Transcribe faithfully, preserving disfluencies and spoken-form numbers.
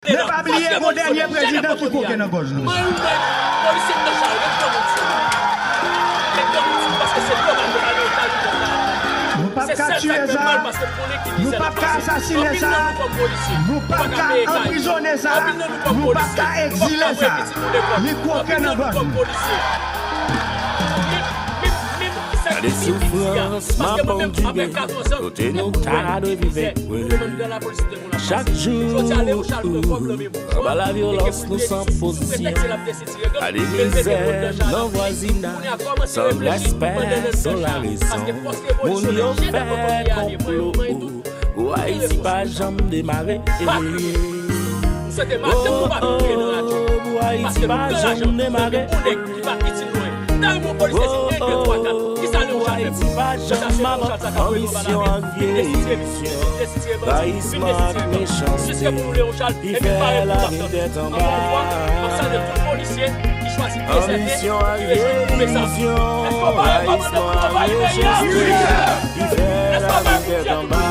Men pa bliye, gon dènye prezidan ki koke nan gòj nou. Mwen menm, polisye k nan chal, met granmoun sou li. Met granmoun sou li, paske se nòmal pou l ale nan chal li konsa. Nou p ap ka tiye sa. Nou p ap ka asasinen sa. Nou p ap ka anprizone sa. Nou p ap ka egzile sa. Li koke nan gòj nou. Gade soufrans, m ap pran dibe, kote nou ta dwe vive. Chak jou, anba lavyolans nou san pozisyon. Gade mizè nan vwazinaj, san respè, san larezon. Moun yo fè konplo pou Ayiti pa janm demare. Oh, oh, pou Ayiti pa janm demare. Oh, oh, pou Ayiti pa janm avan. Anbisyon ak vyeyisyon, trayisman ak mechanste, ki fè lavi tèt anba. Anbisyon ak vyeyisyon, trayisman ak mechanste, ki fè lavi tèt anba.